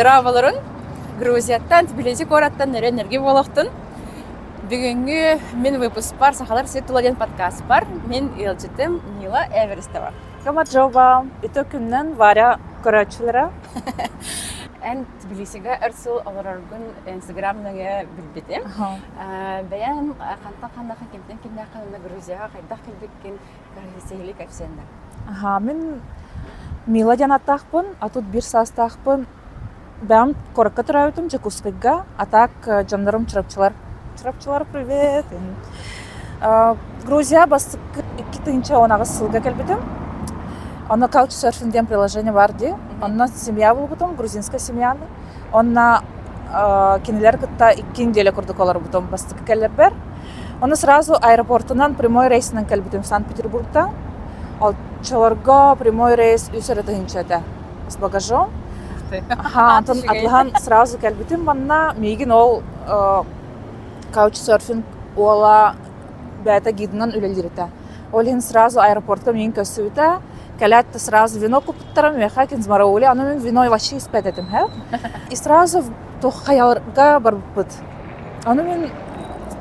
Дорооболорун! Грузияттан, Тбилиси куораттан нөрүөн нөргү буолуохтун. Бүгүҥҥү мин выпускпар «Сахалар сир тула» диэн подкастпар мин ыалдьытым Нила Эверестова. Гамаджоба, үтө күннэн Варя көрөөччүлэрэ. Эн Тбилисигэ өр сыл олороргун Инстаграм нөҥүө билбитим. Бэйэм хантан ханнаха кимтэн кимнээххин уонна Грузияҕа хайдах кэлбиккин сиһилии кэпсээн да. Аха, мин Мила диэн аттаахпын, а тут биир саастаахпын. Бэйэм куоракка төрөөбүтүм Дьокуускайга, а так дьоннорум Чурапчылар. Чурапчылар, привет! Грузия бастакы 2018 сылга кэлбитим. Онно Couchsurfing диэн приложение бар дии. Онно семья булбутум, грузинская семьяны. Онно кинилэр кытта икки неделя курдук олорбутум бастакы кэлэрбэр. Ону сразу аэропортунан прямой рейсинэн кэлбитим Санкт-Петербургтан. Оччолорго прямой рейс үс эрэ тыһыынча этэ с багажом. Аха, онтон атлаһан сразу кэлбитим манна. Миигин ол каучсерфинг уола бэйэтэ гидынан үлэлиир этэ. Ол иһин сразу аэропортка миигин көрсүбүтэ. Кэлээт да сразу вино куппуттара миэхэ кинзмараули, аны мин вино вообще испэт этим, И сразу туох хайаларга барбыппыт. Ону мин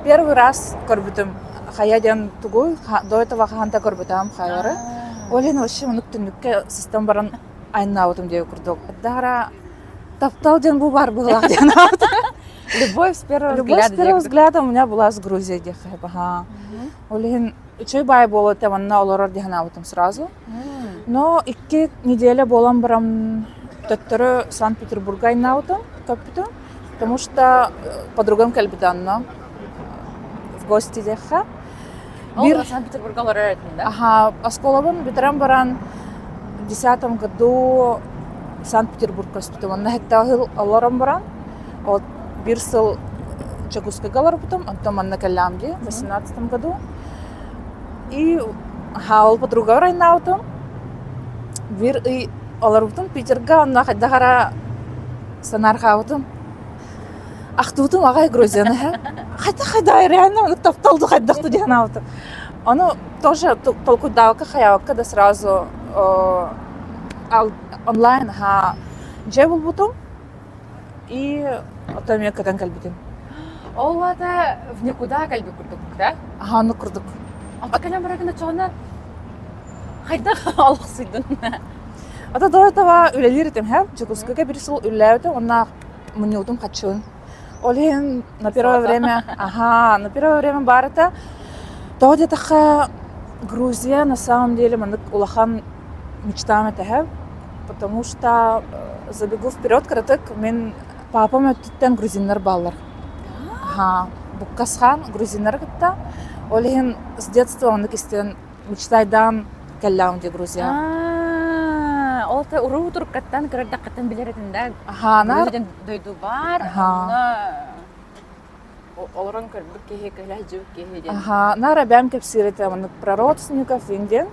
первый раз көрбүтүм хайа диэн тугуй, до этого хаһан да көрбүтүм хайалары. Ол иһин вообще оннук түннүккэ сыстан баран айаннаабытым диэки курдук. Дара таптал диэн бу бар быһыылаах диэн Любовь с первого Любовь с взгляда. первого взгляда у меня была с Грузией диэххэ ага. Ол иһин үчүгэй баай буолуо этэ манна олорор дии санаабытым сразу. Но икки неделя буолан баран төттөрү Санкт-Петербурга айаннаабытым, көппүтүм. Потому что подругам кэлбитэ онно в гости диэххэ. Ол Санкт-Петербурга олорор этин да? Ага, оскуолабын бүтэрэн баран в десятом году Санкт-Петербург көспүтүм. Онно сэттэ олорон баран, вот биир сыл Дьокуускайга олорбутум, онтон манна кэллэҕим дии, в восемнадцатом году. И ол подругабар айаннаабытым. Биир ый олорбутум Питерга, онно хайдах эрэ санаарҕаабытым. Ахтыбытым аҕай Грузияны хайдах хайда реально ону тапталды хайдах диэн аабытым. Ону тоже толкуйдаабакка хайаабакка да сразу онлайн дьэ булбутум и оттон эмиэ көтөн кэлбитим. Ол аата в никуда кэлбит курдук, да? Аха, оннук курдук. Ата кэлэн бараргын оччоҕуна хайдах олохсуйдун? Ата до этого үлэлиир этим, һэ? Дьокуускайга биир сыл үлэлээбитим, уонна мунньубутум хаччыбын. Ол иһин на первое время, ага, на первое время баар этэ. Тоҕо диэтэххэ, Грузия на самом деле маннык улахан мечтам этэ, һэ? Потому что забегу вперед кыратык, мин папам өттүттэн грузиннар бааллар. Ага, Буккасхан грузиннары кытта. Ол иһин с детства оннук истэн мечтайдаан кэллэҕим дии Грузия. Аа, ол та уруу туруккаттан кырардаххыттан билэр этин да. Аха, наар Грузия дойду баар, Аха. онно олорон көрбүт киһи, кэлэ киһи диэн. Аха, наар эбээм кэпсиир этэ маннык про родственников индиан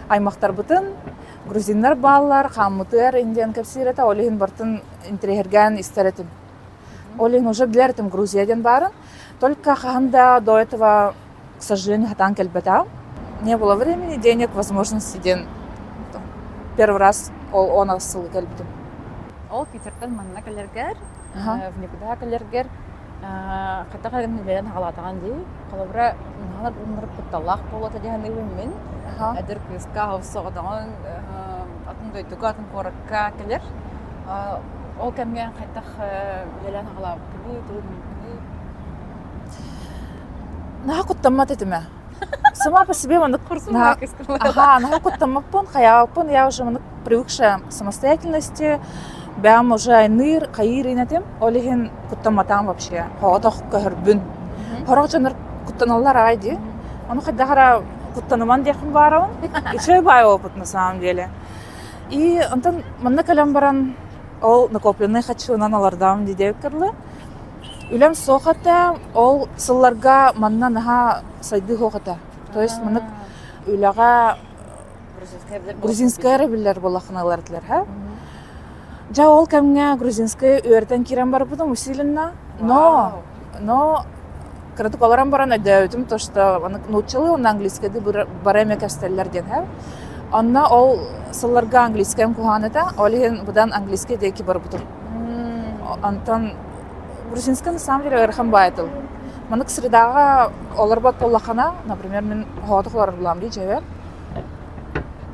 аймахтарбытын грузиннар бааллар, хааммытыгар индиан кэпсиир этэ, ол иһин бартын интэриэһиргээн истэр этим. Ол иһин уже билэр этим Грузия диэн баарын. Только хаһан да до этого, к сожалению, хатаан кэлбэтэҕим. Не было времени, денег, возможности диэн первый раз ол он аҕыс сылга кэлбитим. Ол Питертэн манна кэлэргэр, в никуда кэлэргэр хайдах эрэ үлэлэн хаалаатаҕын дии. Холобура, наһаа ынырык кутталлаах буолуо дии саныыбын мин. Эдэр кыыска соҕотоҕун атын дойдуга, атын куоракка кэлэр. Ол кэмҥэ хайдах үлэлээн хаалаабыккыный, тугу гыммыккыный? Наһаа куттаммат этим ээ. Сама по себе маннык Аха, наһаа куттаммаппын, хайаабаппын, я уже маннык привыкшая к самостоятельности, бэйэм уже айныыр, хайыыр этим, ол иһин куттамматаҕым вообще. Соҕотох көһөрбүн. Сорох дьоннор куттаналлар аҕай дии. Ону хайдах эрэ куттаныман диэхпин баарабын. Үчүгэй баай опыт на самом деле. И онтон манна кэлэн баран ол накопленный хаччыынан олордоом дии диэбиккэ дылы. Үлэм суох этэ, ол сылларга манна наһаа сайдыы суох этэ. То есть маннык үлэҕэ грузинская эрэ биллэр буоллаххына этилэр һэ. Дьэ ол кэмҥэ грузинскай үөрэтэн киирэн барбытым усиленно, но но кыратык олорон баран өйдөөбүтүм то что нууччалыы уонна английскайдыы бары эмэ кэпсэтэллэр диэн һэ. Онно ол сылларга английскайым куһаҕан этэ, ол иһин быдан английскай диэки барбытым. Онтон грузинскай на самом деле ыарахан баай тыл. Маннык средаҕа олорбот буоллаххына, например, мин хоотук олорор булаам дии дьэбэр.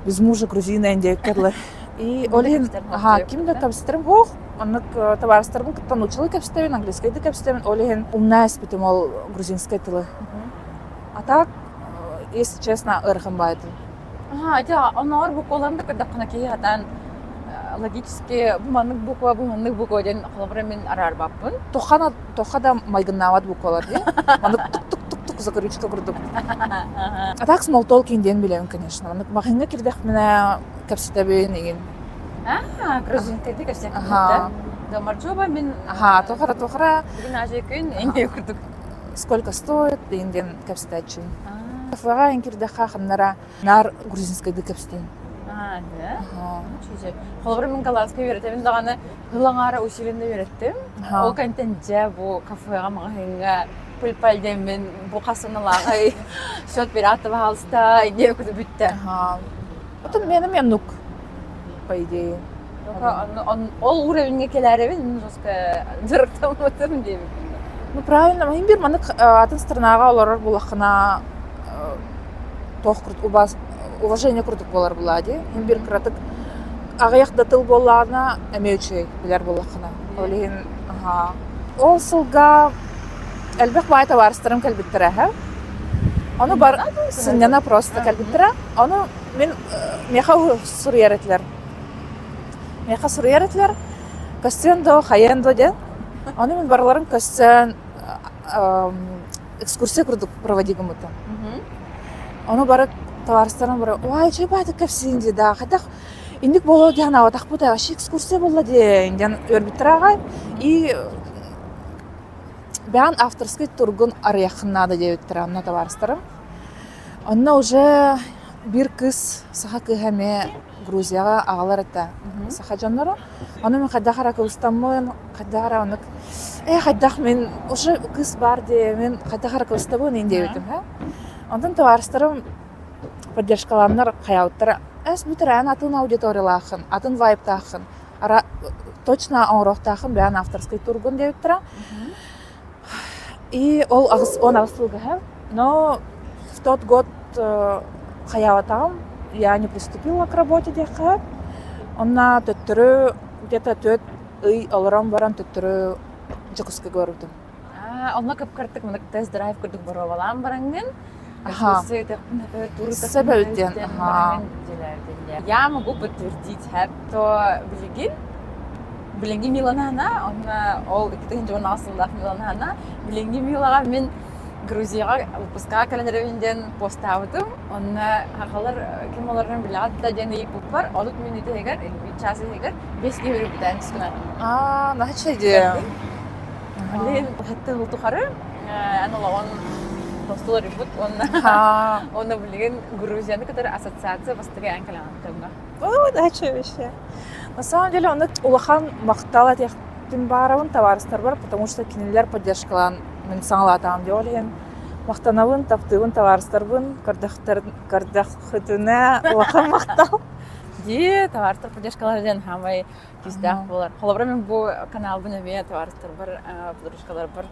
Без мужа грузина диэбиккэ И ол иһин аха ким да кэпсэтэрим суох. Оннук табаарыстарбын кытта нууччалыы кэпсэтэбин, английскайдыы кэпсэтэбин. Ол иһин умна испитим ол грузинскай тылы. А так, если честно, ыарахан баай тыл. Аха, ити оннооҕор букваларын да көрдөххүнэ киһи сатаан логически бу маннык буква, бу маннык буква диэн холобура мин араарбаппын. Тохха тохха да майгыннаабат буквалар дии. Маннык тук-тук-тук-тук закорючка курдук. А так small talking диэн билэбин, конечно. Маннык маҕаһыыҥҥа киирдэхпинэ кэпсэтэбин игин. Аа, грузинскайдыы кэпсэтэбин да. Домарчуба мин Аха, тухара тухара. Бүгүн ажы күн эне курдук. Сколько стоит деген диэн кэпсэтээччибин. Кафеҕа эн киирдэххэ ханнара наар грузинскайдыы кэпсэтэн. Аа, да? Холобура мин голландскай үөрэтэбин даҕаны сыл аҥаара усиленно үөрэттим. Ол кэнтэн дьэ бу кафеҕа маҕаһыыҥҥа пыль-паль диэммин бу хас сыналааҕый счет пирата пожалуйста диэн бүттэ. Отон менем оннук по идее. Ол уровеньҥэ кэлээрэбин мин жестко дьарыктаммытым диэбиппин. Ну правильно, мин бир маннык атын странаҕа олорор буоллаххына туох уважение курдук буолар буолаа дии. Мин бир кыратык аҕыйах да тыл буоллаҕына эмиэ үчүгэй билэр буоллаххына. Ол иһин ол сылга элбэх баай табаарыстарым кэлбиттэрэ эһэ. Ону бар сынньана просто кэлбиттэрэ. Ону мин миэхэ суруйар этилэр. Миэхэ суруйар этилэр көстүөн дуо, хайыан дуо диэн. Ону мин барыларын көстөн экскурсия курдук проводи гыммытым. Ону бары табаарыстарым бары «Ой, чэй баатык кэпсиин дии да, хайдах инник буолуо диэн аҕатахпыт вообще экскурсия буолла диэн» диэн үөрбүттэр аҕай. И бэйэҥ авторский тургун арыйаххын наада диэбиттэрэ онно табаарыстарым. Онно уже биир кыыс, саха кыыһа эмиэ Грузияҕа аҕалар этэ саха дьонноро. Ону мин хайдах эрэ кыбыстаммын, хайдах эрэ оннук ээ хайдах мин уже кыыс баар дии, мин хайдах эрэ кыбыстабын иин диэбитим һэ. Онтон табаарыстарым поддержкалааннар хайаабыттара эс бүтэр эн атын аудиториялааххын, атын вайбтааххын, ара точно оҥоруохтааххын бэйэн авторский тургун диэбиттэрэ. И ол 18 сылга но в тот год хайаабатаҕым я не приступила к работе диэххэ онно төттөрү где-то түөрт ый олорон баран төттөрү Дьокуускайга барбытым. Онно кып-кыртык мынык тест-драйв курдук боруобалаан бараҥҥын Сөбөбүт Я могу подтвердить, то билигин билиҥҥи Миланаһына, онно ол 2016 сыллаах Миланаһына, билиҥҥи Милаҕа мин Грузияҕа выпускаҕа кэлэн эрэбин диэн постаабытым. Онно сахалар ким олорорун билэҕит да диэн ыйыппыппар, 30 мүнүүтэ иһигэр, биир чаас иһигэр бэс киһи өлөрбүтээн түскүнэ. Аа, наһаа дии. Билигин хатты сыл тухары эн олоҕун тосту уларыйбыт уонна уонна билигин Грузияны кытары ассоциация бастакы эн кэлэҕин дьоҥҥо. О, дача вообще. На самом деле, онно улахан махтал этиэхпин баарабын табаарыстарбар, потому что кинилэр поддержкалаан мин саҥалаатаҕым дии ол иһин махтанабын, таптыыбын табаарыстарбын, көрдөххүтүнэ улахан махтал. Дии, табаарыстар поддержкалара диэн хаамай күүстээх буолар. Холобура, мин бу каналбын эмиэ табаарыстарбар, подружкаларбар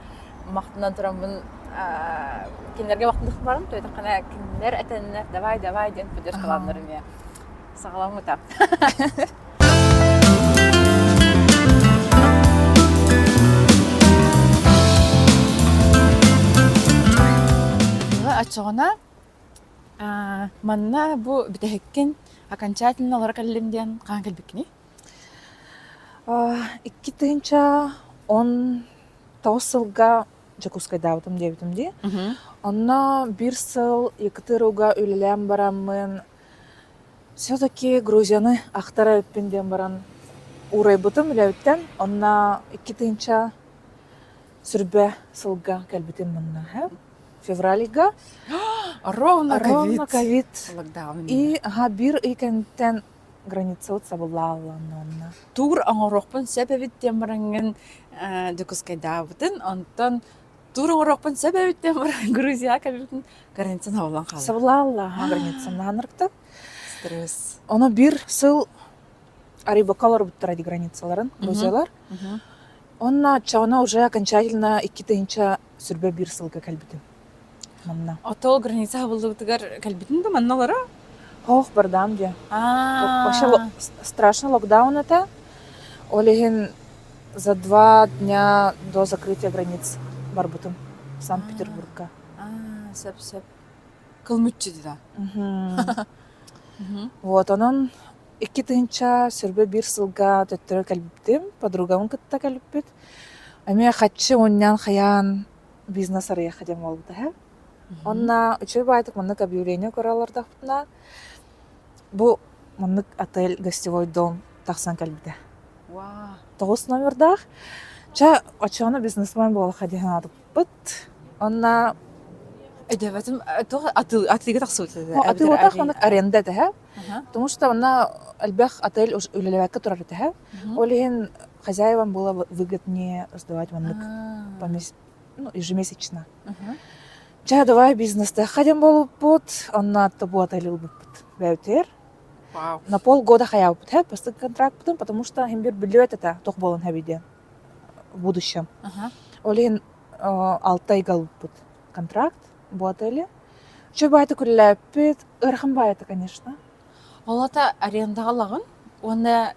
махтанан тураммын кинилэргэ махтаныах барым, туойдаххына кинилэр этэннэр давай давай диэн поддержкалааннар эмиэ саҕаламмыта. Оччоҕуна манна бу бүтэһиккин окончательно олоро кэллим диэн хаһан кэлбиккиний? 2019 сылга Дьокуускайдаабытым диэбитим дии. Онно биир сыл ЯКТРУга үлэлээн бараммын все-таки Грузияны ахтар эбиппин диэн баран уурайбытым үлэбиттэн. Онно 2020 сылга кэлбитим манна. Февральга. Ровно Ровно ковид. И аха биир ый кэнниттэн границабыт сабыллаалланна онно. Тур оҥоруохпун сөп эбит диэн бараҥҥын Дьокуускайдаабытын, онтон тур оҥоруохпун сөп эбит диэн баран Грузияҕа кэлбитин границан сабыллан хаалла. Сабыллаалла границам наһанырыктык. Стресс. Ону биир сыл арыйбакка олорбуттара ди границаларын Грузиялар. Онно оччоҕуна уже окончательно 2021 сылга кэлбитим манна. Отол граница хабыллыбытыгар кэлбитин да манна олоро? Ох, бардам дии. Вообще страшно локдаун это. Ол иһин за 2 дня до закрытия границ барбытым Санкт-Петербургка. Сөп сөп. Кылмыччы да. Вот онон 2021 сылга төттөрү кэлбитим, подругабын кытта кэлбиппит. Эмиэ хаччы мунньан хайаан бизнес арыйыахха диэн буолбута үһү. Онно үчүгэй баайдык маннык объявление көрө олордохпутуна, бу маннык отель гостевой дом тахсан кэлбитэ. Тоҕус номердаах. Чэ, оччоҕуна бизнесмен буолуохха дии санаатыбыт. Онно Өйдөөбөтүм, туох атыыга тахсыбыт этэ? Атыылатах маннык аренда этэ һэ. Потому что онно элбэх отель үлэлээбэккэ турар этэ һэ. Ол иһин хозяевам было выгоднее сдавать маннык ну, ежемесячно. Чэ, давай бизнестээххэ диэн буолбуппут, онно бу отель ылбыппыт. Бэйбитигэр. На полгода хайаабыппыт һэ, бастакы контракпытын, потому что иһин бир биллибэт этэ туох буолан хэбий диэн в будущем. Ол иһин 6 ыйга ылбыппыт контракт бу отеле. Үчүгэй баайта күллээппит, ыарахан баайта, конечно. Ол ата арендаҕа ылаҕын уонна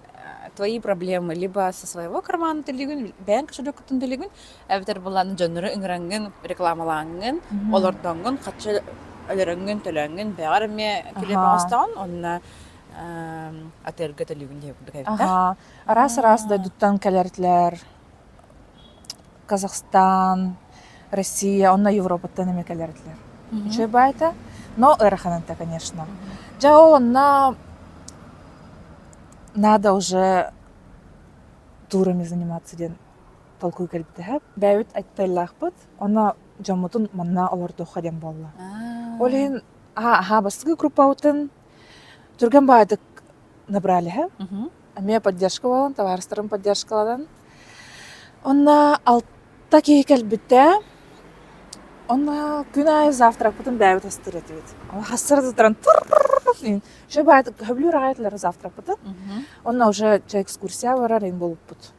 твои проблемы либо со своего кармана төлүүгүн, бэйэҥ кошелеккуттан төлүүгүн, эбэтэр былаан дьоннору ыҥыраҥҥын, рекламалааҥҥын, олордоҥҥун, хаччы өлөрөҥҥүн, төлөөҥҥүн, бэйэҕэр эмиэ килиэп оҥостоҕун, уонна отельга төлүүгүн диэн курдук эбит Аха, араас-араас дойдуттан кэлэртилэр Казахстан, Россия, онно Европаттан эмэ кэлэр этилэр. Үчүгэй баайта, но ыарахан этэ, конечно. Дьэ ол онно надо уже турами заниматься диэн толкуй кэлбитэ һэ. Бэйэбит отеллаахпыт, онно дьоммутун манна олордуохха диэн буолла. Ол иһин аһаа бастакы группабытын түргэн баайдык набрали һэ. Эмиэ поддержка буолан, табаарыстарым поддержкаланан. Онно 6 киһи кэлбитэ. Онно күн аайы завтракпытын бэйэбит астыыр этибит. Хассара туран Еще баайт хөбүлүүр аҕай этилэр завтракпытын. Онно уже чэ экскурсия барар ин буолуппут.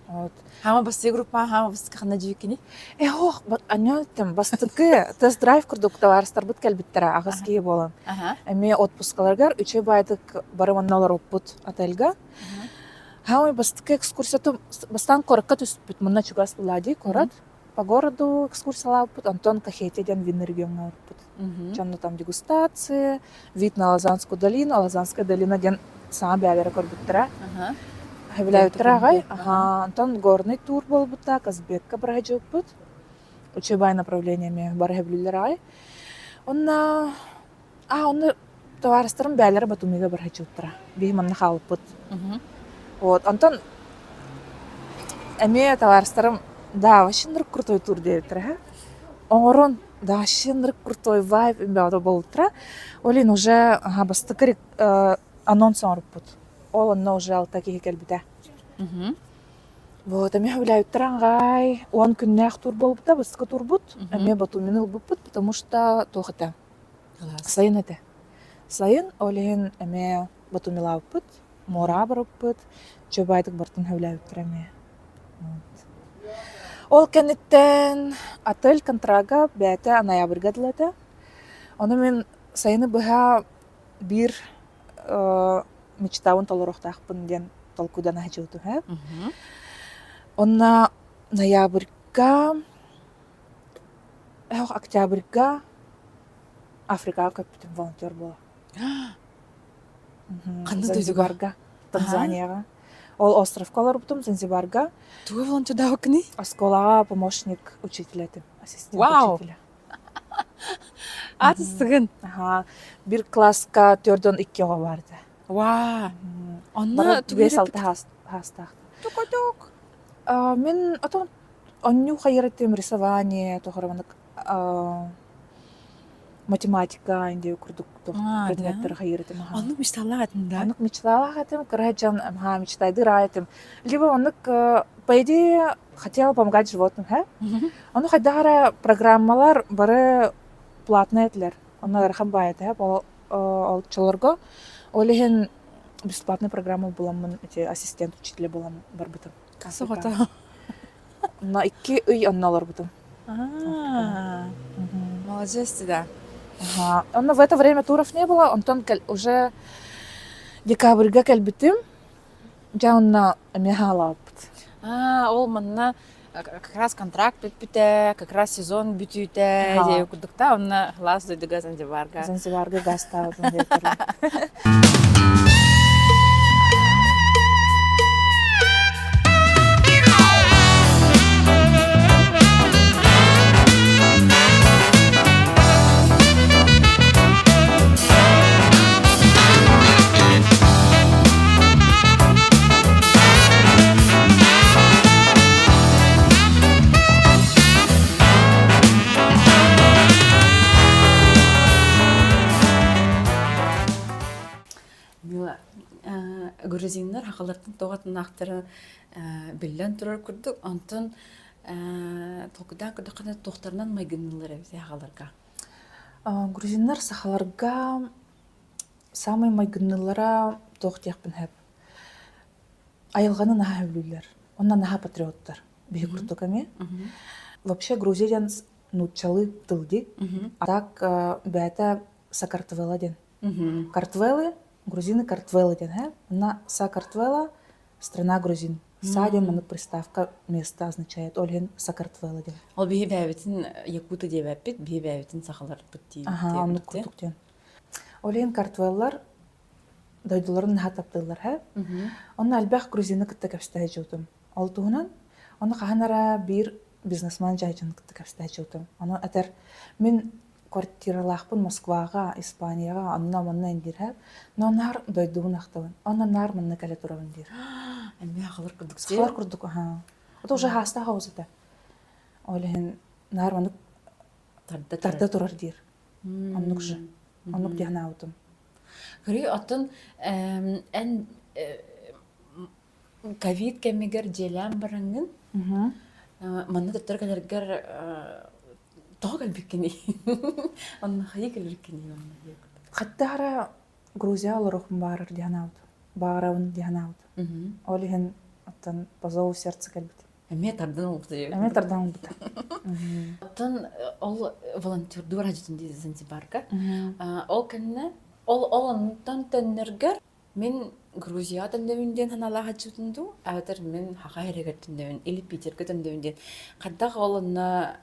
Вот. Хаама бастыы группа, хаама бастыы ханна дьииккини? Э, ох, анньан бастакы тест-драйв курдук табаарыстарбыт кэлбиттэрэ аҕыс киһи буолан. Эмиэ отпускаларыгар үчүгэй баайдык бары манна олоруппут отельга. Хаамай бастакы экскурсията бастаан куоракка түспүт, манна чугас Ладий куорат. По городу экскурсиялаабыппыт, онтон Кахетия диэн винный региоҥҥа барбыппыт. Дьонно там дегустация, вид на Алазанскую долину, Алазанская долина диэн саҥа бэйэлэрэ көрбүттэрэ. Сөбүлээбиттэрэ аҕай. Аха, онтон горный тур буолбута, Казбекка быраһыдьыбыппыт. Учебай направление эмиэ бары сөбүлүүллэр аҕай. Онно А, онно табаарыстарым бэйэлэрэ Батумига барыһыччыттара. Биһи манна хаалбыппыт. Вот, онтон эмиэ табаарыстарым да, вообще нырк крутой тур диэбиттэрэ һэ. Оҥорон, да, вообще нырк крутой вайб бөҕөтө буолбуттара. Ол иһин уже аха бастакы анонс оҥорбуппут. Ол онно уже 6 киһи кэлбитэ. Вот, эмиэ сөбүлээбиттэр аҥаай 10 күннээх тур буолбута, бастакы турбут. Эмиэ Батумины ылбыппыт, потому что туох этэ Сайын этэ. Сайын ол иһин эмиэ Батумилаабыппыт, муораҕа барбыппыт, чөбаайдык барытын сөбүлээбиттэрэ эмиэ. Ол кэнниттэн отель контрага бэйэтэ ноябрьга дылы этэ. Ону мин сайыны быһа биир мечтабын толоруохтаахпын диэн толкуйдан сылдьыбытым ээ. Онно ноябрьга Октябрьга Африкаҕа көппүтүм волонтер буола. Ханна дойдуга? Занзибарга, Танзанияҕа. Ол островка олорбутум Занзибарга. Тугу волонтердаабыккыный? Оскуолаҕа помощник учителя этим, ассистент Вау! учителя. Аат ыстыгын. Аха. Бир класска 4-2 оҕо баар этэ. Вау! Онно Бары тугу 5-6 хаастаах. Тук-тук. Мин отон Онньуу хайыыр этим рисование, туох эрэ маннык математика диэ курдук туох предметтары хайыыр этим аһаа. Оннук мечталаах этим да? Оннук мечталаах этим, кыра дьон аһаа мечтайдыыр аҕай этим. Либо оннук по идее хотела помогать животным һэ. Ону хайдах эрэ программалар бары платные этилэр. Онно ыарахан баайы этэ ол оччолорго. Ол иһин бесплатный программа буламмын эти ассистент учителя буолан барбытым. Соҕотох. Онно 2 ый онно олорбутум. Молодец да. Ага. Онно в это время туров не было, онтон уже декабрьга кэлбитим. Дьэ онно эмиэ хаалаабыппыт. Аа, ол манна как раз контракт бүппүтэ, как раз сезон бүтүүтэ диэ курдукта, онно лаас дойдуга Занзибарга. Занзибарга гаастаабытым диэтилэр. Мила, грузиннар хахалартан тоҕо биллэн турар курдук, онтон толкуйдаан көрдөххүнэ туохтарынан майгынныыллар эбит хахаларга? Грузиннар сахаларга саамай майгынныыллара туох диэхпин сөп. Айылҕаны наһаа сөбүлүүллэр. Онно наһаа патриоттар. Биһи курдук эмиэ. Вообще Грузия диэн нууччалыы тыл дии. А так бэйэтэ Сакартвела диэн. Картвелы, грузины картвелы диэн, һэ? Онно Сакартвела страна грузин. Са диэн маннык приставка место означает. Ол иһин Сакартвела диэн. Ол биһи бэйэбитин якуты диэбэппит, биһи бэйэбитин сахаларбыт дии. Аха, оннук курдук диэн. Ол иһин картвеллар дойдуларын наһаа таптыыллар, һэ? Онно элбэх грузины кытта кэпсэтэ сылдьыбытым. Ол туһунан ону хаһан эрэ биир бизнесмен дьайдьын кытта кэпсэтэ сылдьыбытым. Ону этэр мин квартиралаахпын Москваҕа, Испанияҕа, онно манна диир һэ. Но наар дойдубун ахтабын. Онно наар манна кэлэ турабын диир. Эмиэ сахалар курдук Сахалар курдук, аһаа. Это уже хаастаах оҕус этэ. Ол иһин наар маннык тарда тарда турар диир. Оннук же. Оннук диэн аабытым. Көрүй, оттон эн ковид кэмигэр дьиэлээн бараҥҥын, манна төттөрү кэлэргэр тоҕо кэлбиккиний? Онно хайыы кэлбиккиний онно? Хаттаара Грузия олоруохпун баарар диэн аабытым. Баарабын диэн аабытым. Ол иһин оттон по зову сердца кэлбитим. Эмиэ тардан ылбыта. Эмиэ тардан ылбыта. Оттон ол волонтердуур хадьытын дии Занзибарга. Ол кэннэ ол ол онтон төннөргөр мин Грузияҕа төннөбүн диэн санаалаах хадьытын дуу, эбэтэр мин Хаха эрэгэр төннөбүн или Питергэ төннөбүн диэн хайдах ол онно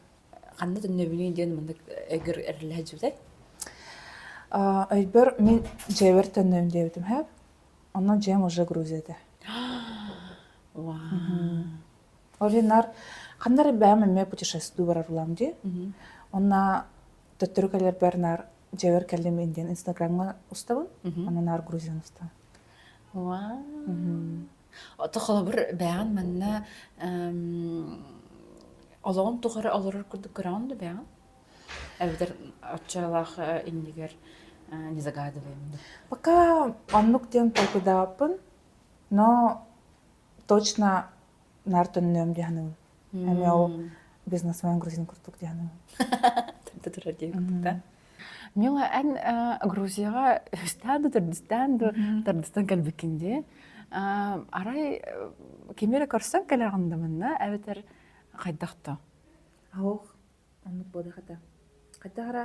ханна төннөбүнүй диэн маннык өйгөр эрэллэ сылдьыбытай? Өйбөр мин дьиэбэр төннөбүн диэбитим һээп. Онон дьиэм уже Грузия этэ. Ол иһин наар ханна эрэ бэйэм эмиэ путешествие барар буолаам дии. Онно төттөрү кэлэрбэр наар дьиэбэр кэллим диэн Инстаграмҥа устабын. Онно наар Грузияны устабын. Ото холобур бэйэҕин манна олоҕун тухары олорор курдук көрөҕүн да бэйэҕин? Эбэтэр оччолоох иннигэр не загадываем да? Пока оннук диэн толкуйдаабаппын, но точно наар төннүөм дии саныыбын. Эмиэ ол бизнесмен грузин курдук дии саныыбын. Тарда турар диэн курдук да? Мила, эн Грузияҕа үстээн да төрдүстээн да тардыстан кэлбиккин дии. Арай кими эрэ көрсөн кэлэҕин да манна эбэтэр хайдах да? Ох, оннук буолуох этэ. Хайдах эрэ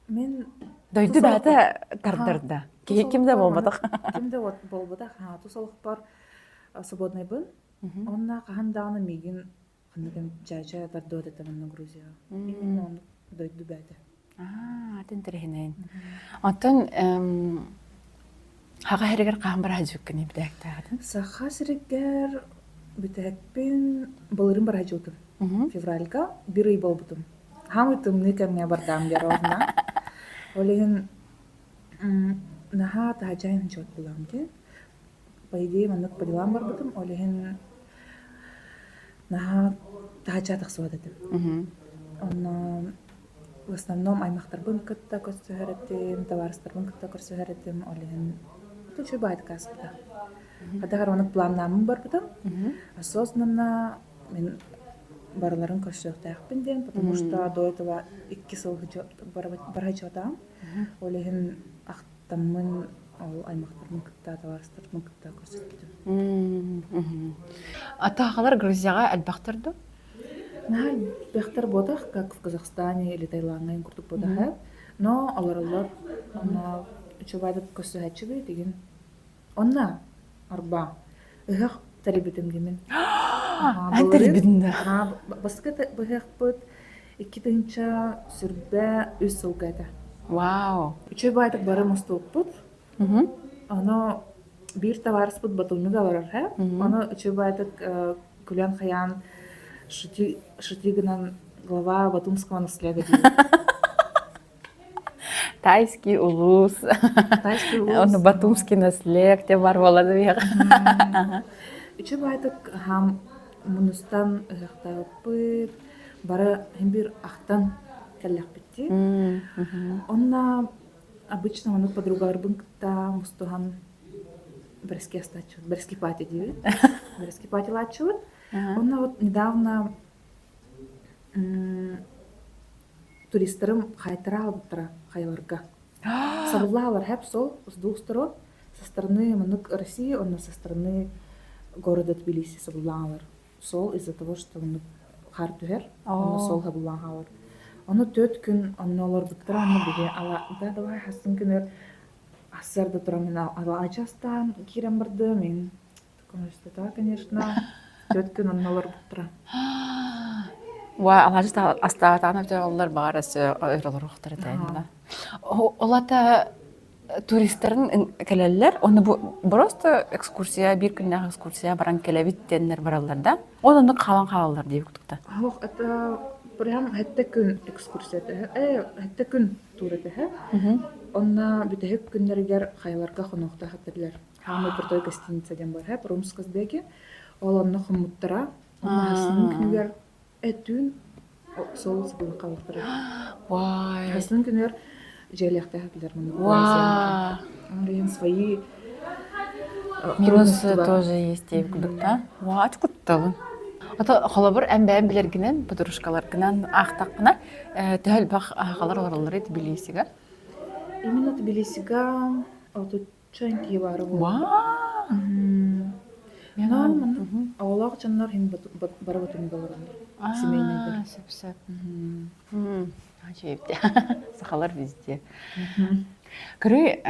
мин Дойду бэйэтэ тардар да. Киһи ким да буолбатах. Ким да буолбатах. Тус олохпор свободнайбын. Онно хаһан даҕаны миигин ханнык эмит дьээдьэ тардыат этэ манна Грузияҕа. Именно оннук дойду бэйэтэ. Аа, атын тэрэһинэйин. Оттон Хаха сиригэр хаһан бара сылдьыбыккыный бүтээктээҕитин? Саха сиригэр бүтэһикпин былырыын бара сылдьыбытым. Февральга биир ый буолбутум. Хаамый тымныы кэмҥэ бардаам диэр онно. Ол иһин наһаа таһдьа сылдьыбат буоллаҕым дии. По идее маннык по делам барбытым, ол иһин наһаа таһдьа тахсыбат этим. Онно В основном аймахтарбын кытта көрсүһэр этим, табаарыстарбын кытта көрсүһэр этим, ол иһин үчүгэй баайдык ааспыта. Хайдах эрэ оннук планнааммын барбытым. Осознанно мин барыларын көрсүөхтээхпин диэн, потому что до этого 2 сыл бара сылдьыбатаҕым. Ол иһин ахтаммын. Ол аймахтарбын кытта, табаарыстарбын кытта көрсүспүтүм. Атаахалар Грузияҕа элбэхтэр дуо? Наһаа элбэхтэр буотах, как в Казахстане или Таилаҥҥа курдук буотах Но олороллор онно үчүгэйдик көрсүһээччибит игин. Онно арба ыһыах тэрийбитим димин. Эн тэрийбитин да? Бастакы ыһыахпыт 2023 сылга этэ. Вау! Үчүгэй баайдык бары мустубуппут. Ону биир табаарыспыт Батумига олорор һэ. Ону үчүгэй баайдык күлэн хайаан шути шути гынан глава Батумского наслега диир. Тайский улуус. Тайский улуус. Ону Батумский наслег те бар буолар биһиэхэ. Үчүгэй баайдык хам мунустан ыһыахтаабыппыт. Бары һин биир ахтан кэллэхпит дии. Онно обычно ону подругаларбын кытта мустуһан бэрэски астааччыбыт, бэрэски пати диибит. Бэрэски патилааччыбыт. Онно вот недавно туристарым хаайтара албыттара хайаларга. Сабыллаалар хэп сол с двух сторон. Со стороны маннык России, онно со стороны города Тбилиси сабыллаалар. Сол из-за того, что оннук хаар түһэр, онно сол хабыллаан хаалар. Ону төрт күн онно олорбуттара, онно биһи ала да давай хастын күнүр ассар да туран мин алаачы астаан киирэн бардым, мин көмөлөстөтө, конечно, төрт күн онно олорбуттара. Уа алаачы астаатаҕына өтө баҕар өссө өр олоруохтара этэ. Ол ата туристарын кэлэллэр, оны бу просто экскурсия, биир күннээх экскурсия баран кэлэбит диэннэр бараллар да. Ол оннук хаалан хаалаллар дии кутукта. Ох, это прям хэттэ күн экскурсия хэттэ күн тур этэ. Онно бүтэһик күннэригэр хайаларга хонуохтаах этилэр. Самый крутой гостиница диэн бар, Румсказбеки. Ол онно хоммуттара. Онно хасын күнүгэр Өттүүн сол сыбылын халыктара. Вай. Хасын күнүгэр дьиэлээхтээх этилэр маннык Вау. Блин, свои Минусы тоже есть диэбит курдук да. Уа, кутталын. Ото холобур эн бэйэн билэргинэн, подружкаларгынан аахтаххына, төһө элбэх аахалар олороллор Тбилисига? Именно Тбилисига отучча киһи баара буолуо. Вау! Но оҕолоох дьоннор иһин бары Батумига олороннор. Семейныйдар. Сөп-сөп. Сахалар везде. Көрүй,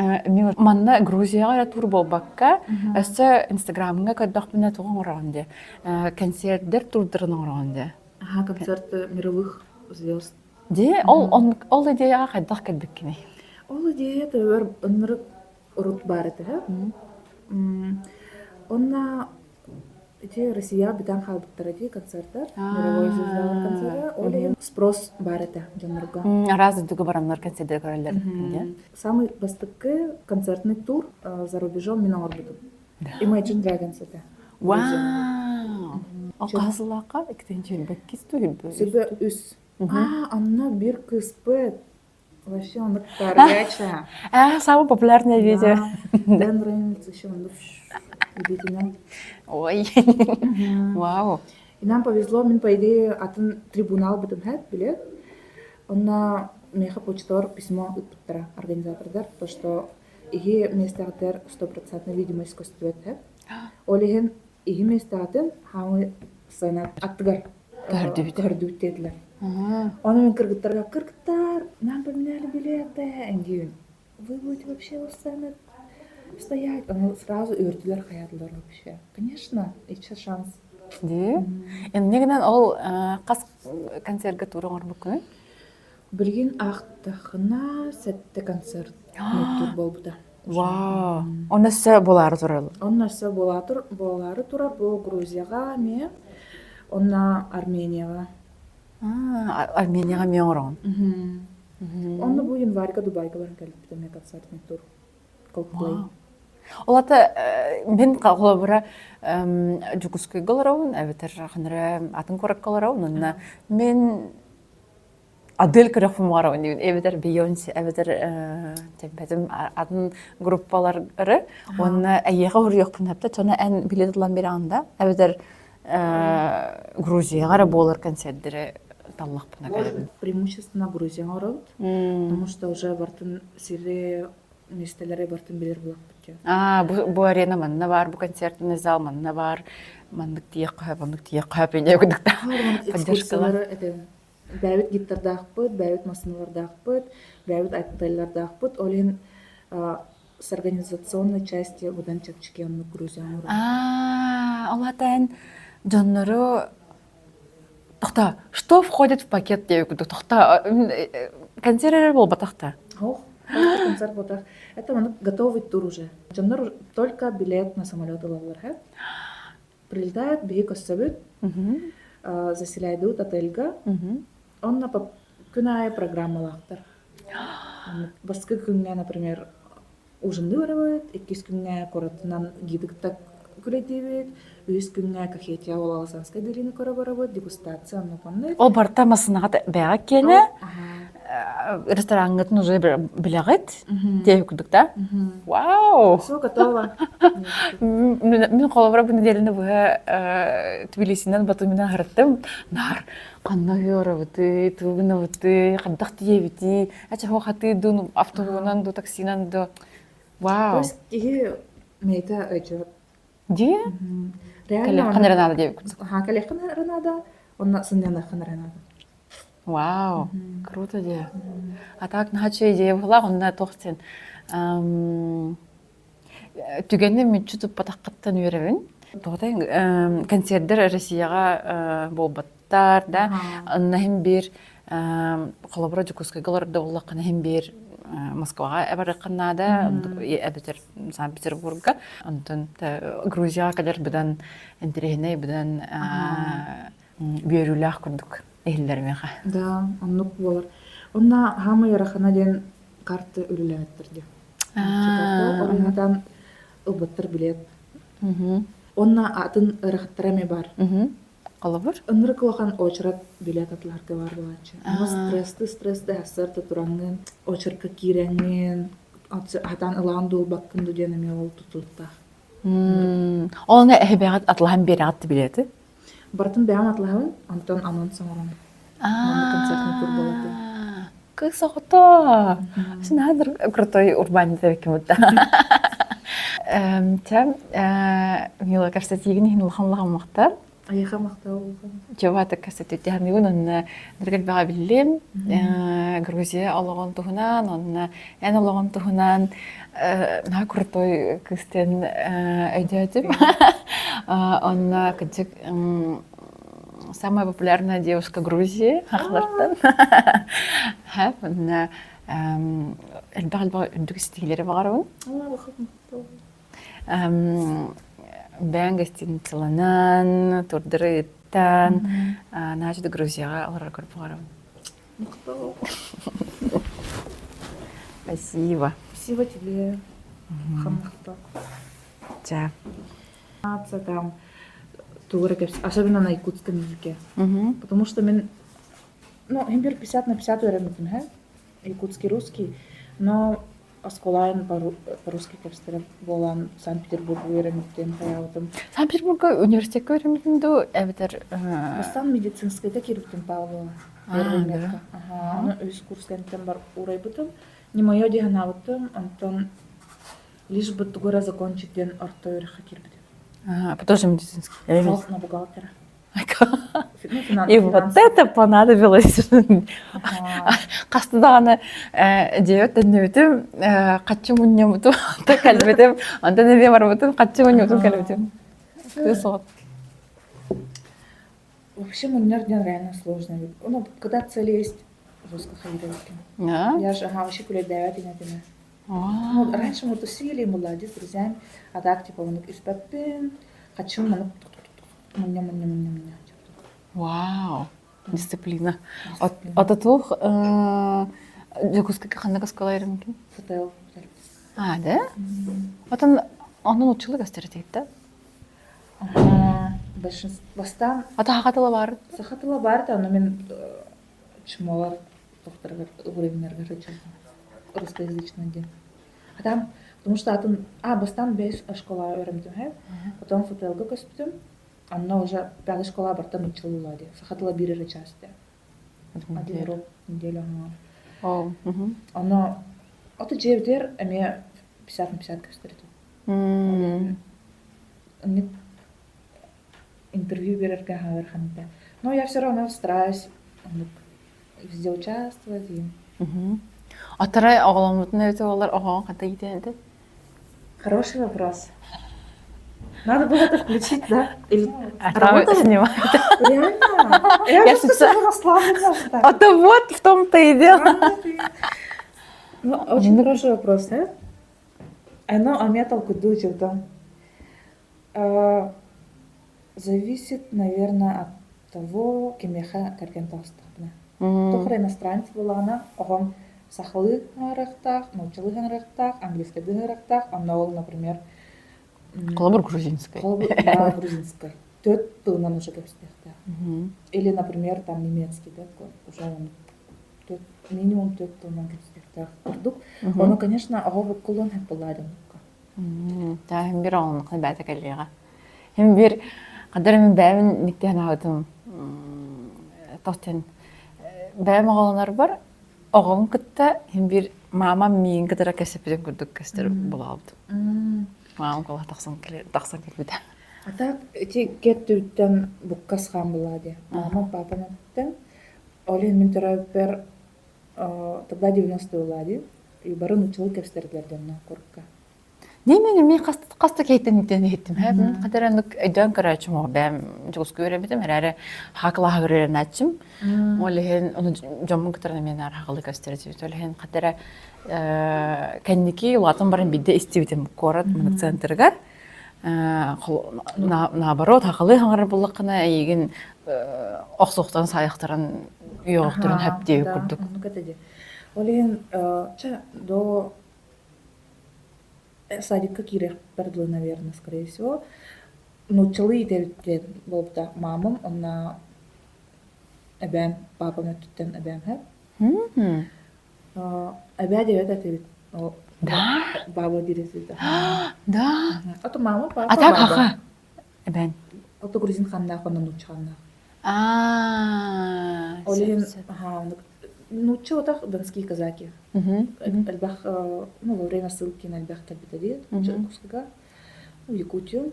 манна Грузияҕа эрэ тур буолбакка, өссө Инстаграмҥа көрдөхпүнэ тугу оҥороҕун дии? Концерттэр турдарын оҥороҕун дии? Аха, концерт мировых звезд. Дии, ол ол идеяҕа хайдах кэлбиккиний? Ол идея төбөр ынырык урут баар этэ. Онно ити Россия бүтэн хаалбыттара дии концерттар, мировой звездалар концерта. Ол иһин спрос баар этэ дьоннорго. Араас дойдуга бараннар концерттары көрөллөр. Самый бастакы концертный тур за рубежом мин оҥорбутум. Imagine Dragons этэ. Вау! Ол хаһыс сыллаахха? Иккитинчи түһүлбэ. Сүрбэ үс. А, онно биир кыыспыт Вообще он горячая. А, самое популярное видео. Дэн Рейнольдс еще он любителям. Ой, вау. И нам повезло, мин, по идее, атын трибунал бытын хэт билет. Онно меха почталар письмо ыппыттара организатордар, то что иһи миэстэҕитэр стопроцентная видимость көстүбэт хэт. Ол иһин иһи миэстэҕитин хаамы сцена аттыгар Көһөрдүбүт. Көһөрдүбүт диэтилэр. Ону мин кыргыттарга кыргыттар, нам поменяли билеты, диибин. Вы будете вообще у сцены стоять? Ону сразу үөрдүлэр хайаатылар вообще. Конечно, еще шанс. Дии. Инньэ гынан ол хас концертга тура оҥорбуккунуй? Билигин аахтахына сэттэ концерт тур буолбута. Вау! Онно өссө буолаары турар. Онно өссө буолаары турар бу Грузияҕа эмиэ, онно Арменияҕа. Арменияҕа эмиэ оҥороҕун. Онно бу январьга Дубайга баран кэлбит эмиэ концертный тур. Coldplay. Ол ата мин холобура Дьокуускайга олоробун, эбэтэр ханара атын куоракка олоробун, онно мин Адель көрөхпүн баҕарабын диибин эбэтэр Бейонсе эбэтэр тэбэтим атын группалары уонна эйиэхэ уруйуохпун сөптө соно эн билет ылан бирэҕин да эбэтэр Грузияҕа эрэ буолар концердери таллахпына кэлэбин Преимущественно Грузияҕа оробут, потому что уже бартын сири миэстэлэри барытын билэр буолахпыт диэн. Аа, бу, бу арена манна баар, бу концертный зал манна баар, маннык тиийиэххэ сөп, оннук тиийиэххэ сөп инньэ курдук Экскурсиялары этэн бэйэбит гидтардаахпыт, бэйэбит массыыналардаахпыт, бэйэбит отеллардаахпыт. Ол иһин с организационной части быдан чэпчэки оннук Грузия оҥорор. Аа, ол аата дьоннору Тохтоо, что входит в пакет диэбит курдук тохтоо, концерт эрэ буолбатах да? Ох, только концерт буолбатах. Это маннык готовый тур уже. Дьоннор только билет на самолет ылаллар, һэ? Прилетают, биһи көрсөбүт, заселяйдыбыт отельга. Онно күн аайы программалаахтар. Бастакы күҥҥэ, например, ужинныы барабыт, иккис күҥҥэ куоратынан гиды кытта күрэйдиибит, үһүс күҥҥэ Кахетия Аласанскай долины көрө барабыт, дегустация оннук оннук. Ол барыта массыынаҕа бэйэҕэ киэнэ рестораҥҥытын уже билэҕит диэбит курдук да? Вау! Все готово. Мин холобура бу неделяны быһа Тбилисинэн Батуминан аһарыттым. Наар ханна ыарабытый, тугунабытый, хайдах тиийэбитий, ачаһо хатыы дуу, автобуһунан дуу, таксинан дуу. То Вау! есть киһи мэйитэ өйдөөт. Дии? Реально Кэлиэххин эрэ наада диэбит курдук. Аха, кэлиэххин эрэ наада, онно сынньаныаххын эрэ наада. Вау, круто дии. А так наһаа үчүгэй идея буоллаах, онно туох диэн түгэни мүччү туппатаххыттан үөрэбин. Тоҕо концердэр Россияҕа буолбаттар да, онно иһин биир холобура Дьокуускайга олордо буоллаххына иһин биир Москваҕа барыаххын наада, эбэтэр Санкт-Петербурга. Онтон Грузияҕа кэлэр быдан интэриэһинэй, быдан үөрүүлээх курдук иһиллэр миэхэ. Да, оннук буолар. Онно хаамай ыарахана диэн карта үлэлээбиттэр диэн. Оройуонтан ылбыттар билет. Онно атын ыарахаттара эмиэ баар. Холобур? Ынырык улахан очерат билет атыларга баар буолааччы. Ону стрессты стрессты сарсыарда тураҥҥын, очерка киирэҥҥин, хатаан ылаан дуолбаккын ду диэн эмиэ ол тутулуктаах. Ол эһэбэҕит атылаһан биэрэҕит билети? Барытын бэйэм атылаһабын, онтон анонс оҥорон маннык концертный тур буолар диэн. Кыыс оҕото! Син крутой урбаанньыт эбиккин будда. Чэ, Мила, кэпсэтиигин иһин улахан улахан махтал. Айыха махтал улахан. Чуобаатык кэпсэтиитиһаныгын онно ныргылбаҕа биллим. Грузия олоҕун туһунан, онно эн олоҕун туһунан наһаа крутой кыыстан өйдөөтүм. Онно кырдьык самая популярная девушка Грузии хахлартан. Онно элбэх-элбэх үрдүк ситиһиилэри баҕарабын. Бэйэҥ гостиницаланан, турдары ыттан, наһаа Грузияҕа олороргор баҕарабын. Спасибо. Спасибо тебе. Хамахта. Ча. Там тугу особенно на якутском языке. Потому что мен, ну, имбир 50 на 50 үөрэммитим, һэ? Якутский, русский, но оскуолаан по-русски кэпсэтэр буолан Санкт-Петербурга үөрэммитим, хайаабытым. Санкт-Петербурга университекка үөрэммитин дуу, эбэтэр Бастаан медицинскэйгэ киирбитим Павлова. Первый метка. Ага, ону үс курс кэнниттэн бар уурайбытым. Не мое дии санаабытым, онтон лишь бы тугу эрэ закончить диэн орто үөрэххэ киирбитим. А, тоже медицинский. Суох на бухгалтера. И вот это понадобилось. Хаста даҕаны дьиэбит төннүбүтүм, хаччы мунньубутум, онтон кэлбитим, онтон эмиэ барбытым, хаччы мунньубутум кэлбитим. Кыыс оҕо. Вообще мунньар диэн реально сложно. Ну, когда цель есть, жестко ходить. Я же, ага, вообще күлэйдээбэт инэтимэ. Ну, раньше мы тусили, мы с друзьями, а так, типа, оннук испэппин, хаччым маннык мунньа мунньа мунньа мунньа. Вау, дисциплина. Ото туох Дьокуускайга ханнык оскуола үөрэммиккин? ФТЛ. А, да? Отон онон училы көстөр да? Большинство бастаан Ата саха тыла баар. Саха тыла баар да, но мин чмолар тохторгар уровеннарга русскоязычный диэн. А там, потому что атын, а, бастаан бэс школа үөрэммитим һэ, потом ФТЛ-га көспүтүм, онно уже пятая школа барыта нууччалыылаа дии, саха тыла биир эрэ чаас дии. Один урок в неделю. Оно. Ото дьиэбитигэр эмиэ 50 на 50 көстөр этим. Интервью биэрэргэ ыарахан этэ. Но я все равно стараюсь везде участвовать. Атара оҕоломмутун эбитэ буоллар оҕоҕун ханта иитэн этэ? Хороший вопрос. Надо было это включить, да? Или работает? Снимает. Реально? Я, Я специально расслаблена. А то вот в том-то и дело. Ну, очень хороший вопрос, да? Оно аметал кудучил там. Зависит, наверное, от того, кимиэхэ кэргэн таҕыстахпына. Туох эрэ иностранец буоллаҕына, оҕом сахалыы ыҥырыахтаах, нууччалыы ыҥырыахтаах, английскайдыы ыҥырыахтаах, онно ол, например, Холобур грузинскай. Холобур, да, грузинскай. Төрт тылынан уже кэпсэтиэхтээх. Или, например, там немецкий, да, уже он минимум төрт тылынан кэпсэтиэхтээх курдук. Ону, конечно, оҕо буккуллуон сөп буоллаа дьоннукка. Таа бир оҕонук бээтэ кэлиэҕэ. Хим бир қадар мин бэйэбин никтиһэн аабытым тохтен бэйэм оҕолонорбор оҕом кытта хим бир маамам миигин кытара кэсэппитин курдук көстөр булаабытым. Маамам кола тахсан тахсан кэлбитэ. А так ити кеттүүттэн буккас хаан булаа диye. Мамам папам өттүттэн ол иһин мин төрөөбүппэр тогда 90 буолаа дии. Бары нууччалыы кэпсэтэрдилэр дьонно курукка. Немен эмиэ хаста киһиттэн иттэн иһиттим. Хатар оннук өйдөөн көрөөччүм оҕо бэйэм дьоҕуска үөрэммитим эрээри хаха кылааһыгар үөрэнээччим. Ол иһин ону дьоммун кытары эмиэ наар хаҕылыы көстөр этибит. Ол иһин хатара кэнники улаатан баран биирдэ истибитим куорат мынык центрыгар. Наоборот, хахалыы хаҥарар буллаххына эйигин охсуохтарын саайахтарын үөҕөхтөрүн хөп диэбит курдук. Ол иһин чэ до садикка киириэхпэр дылы, наверное, скорее всего. Нууччалыы итэбит диэн буолбута маамам уонна эбээм, папам өттүттэн эбээм һэ. Эбээ диэбэт этибит. Да? Баба диир этибит. Да? А то мама, папа, А так хаха? Эбээн. Ото грузин ханнаах уонна нуучча ханнаах. Аа, Ол иһин нуучча отах донские казаки. Элбэх, ну, во время ссылки элбэх кэлбитэ дии, Чайковскайга, в Якутию.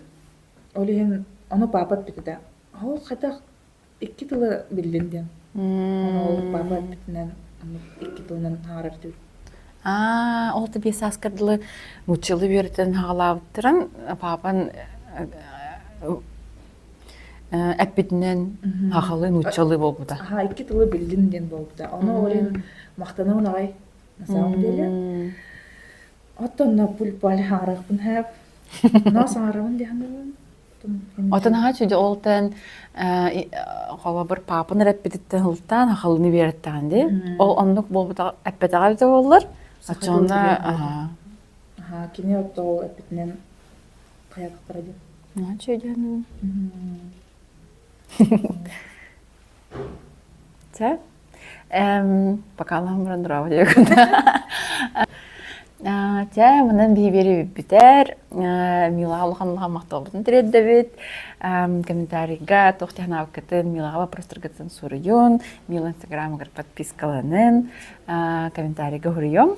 Ол иһин ону папа эппитэ ол хайдах икки тылы биллин диэн. Ону ол папа эппитинэн икки тылынан ааҕар этибит. Аа, ол да биэс сааскар дылы нууччалыы үөрэтэн хаҕалаабыттарын папан эппитинэн хахалы нууччалыы буолбута. Аха, икки тылы биллин диэн буолбута. Ону ол иһин махтанабын аҕай на самом деле. Оттон на пуль-паль хаҥарахпын хэп. Но саҥарабын диэхэнэбин. Отон аха чүдэ ол тэн холобур паапын эрэ эппититтэн ылтаан хахалыны биэрэттэҕин дии. Ол оннук буолбута эппэтэҕэ эбитэ буоллар. Оччоҕуна аха. Аха, кини отто ол эппитинэн хайатахтара дии. Чөйдөөнүн. Чэ. Пока Аллахым баран дурава диэкун. Чэ, мынан биһи бүтэр. Милаҕа улахан улахан махталбытын тириэрдэбит. Комментарийга туох технаабыккытын, Милаҕа вопростаргытын суруйун, Мила инстаграмыгар подпискаланын, комментарийга суруйуом.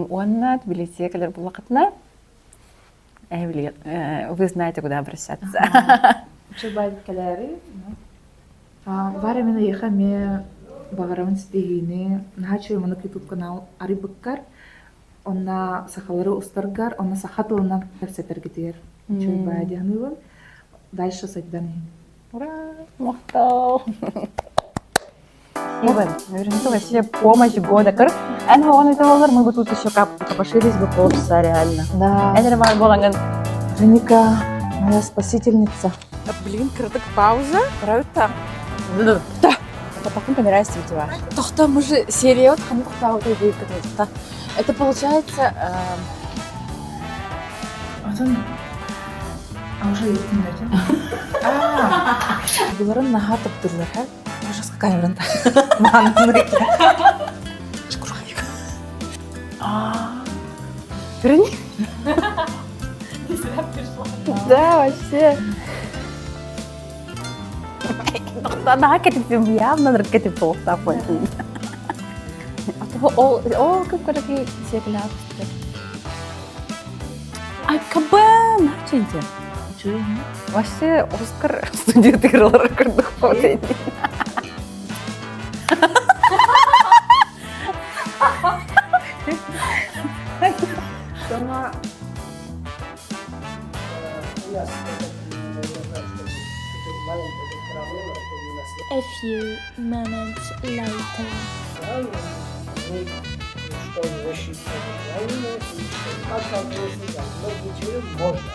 Уонна Тбилиси кэлэр буллахытына Вы знаете, куда обращаться. Учебай кэлээри. Варя мин эйиэхэ эмиэ баҕарабын ситиһиини. Наһаа үчүгэй маннык YouTube канал арыйбыккар, онно сахалары устаргар, онно саха тылынан кэпсэтэргитигэр үчүгэй баа дии саныыбын. Дальше сайдан иһин. Ура! Махтал! Наверняка вообще помощь года. Эн хоҕон это мы бы тут еще копошились бы полчаса реально. Да. Эн бар боланган. Женика, моя спасительница. Блин, кырдык пауза. Правда? Да. Это понравится видео. Тохто, мы же серия вот Это получается... Атын А уже иттин Буларын наһаа таптыыллар һэ. Ужас камеран Верни. Да, вообще. Наһаа кэтиппин явно кэтип туохтаах. Ол ол кып-кыракый сиэкилэҕэ көстөр. Акабан! Чэнчэ. Вообще Оскар студиятыгар курдук буолуо. Сама у нас маленькая проблема, что у нас A few moments later. Что защита правильно, и как можно.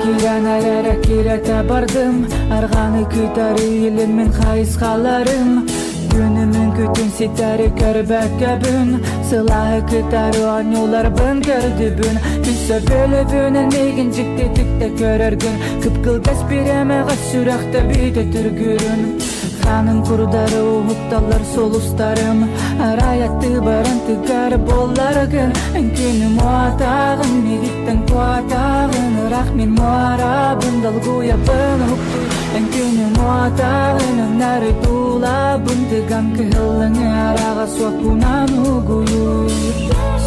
Киирэн эрэ кирэтэ бардым Арҕаны кытары илин хайысхаларым Күнүмүн күтүн ситэри көрбөккөбүн Сылааһы кытары оонньууларбын көрдүбүн Өссө бөлөбүнэн миигин дьиктитик да көрөргүн Кып-кылгас бириэмэҕэ сүрэхтэ бүтэ түргүрүн Хаанын курдары уһукталлар сулустарым Арай аттыы баран тыгар буолларгын Эн күнүм уотааҕын миигиттэн куотааҕын Ыраах мин муорабын долгуйабын уһуктуй Эн күнүм уотааҕын өннөрү туулабын Тыган кыһыллыҥы араҕа суоппунан угуйуй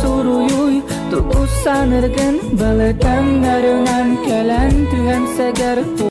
Суруйуй тугу саныргын Былытаҥнарынан кэлэн түһэн сэгэр.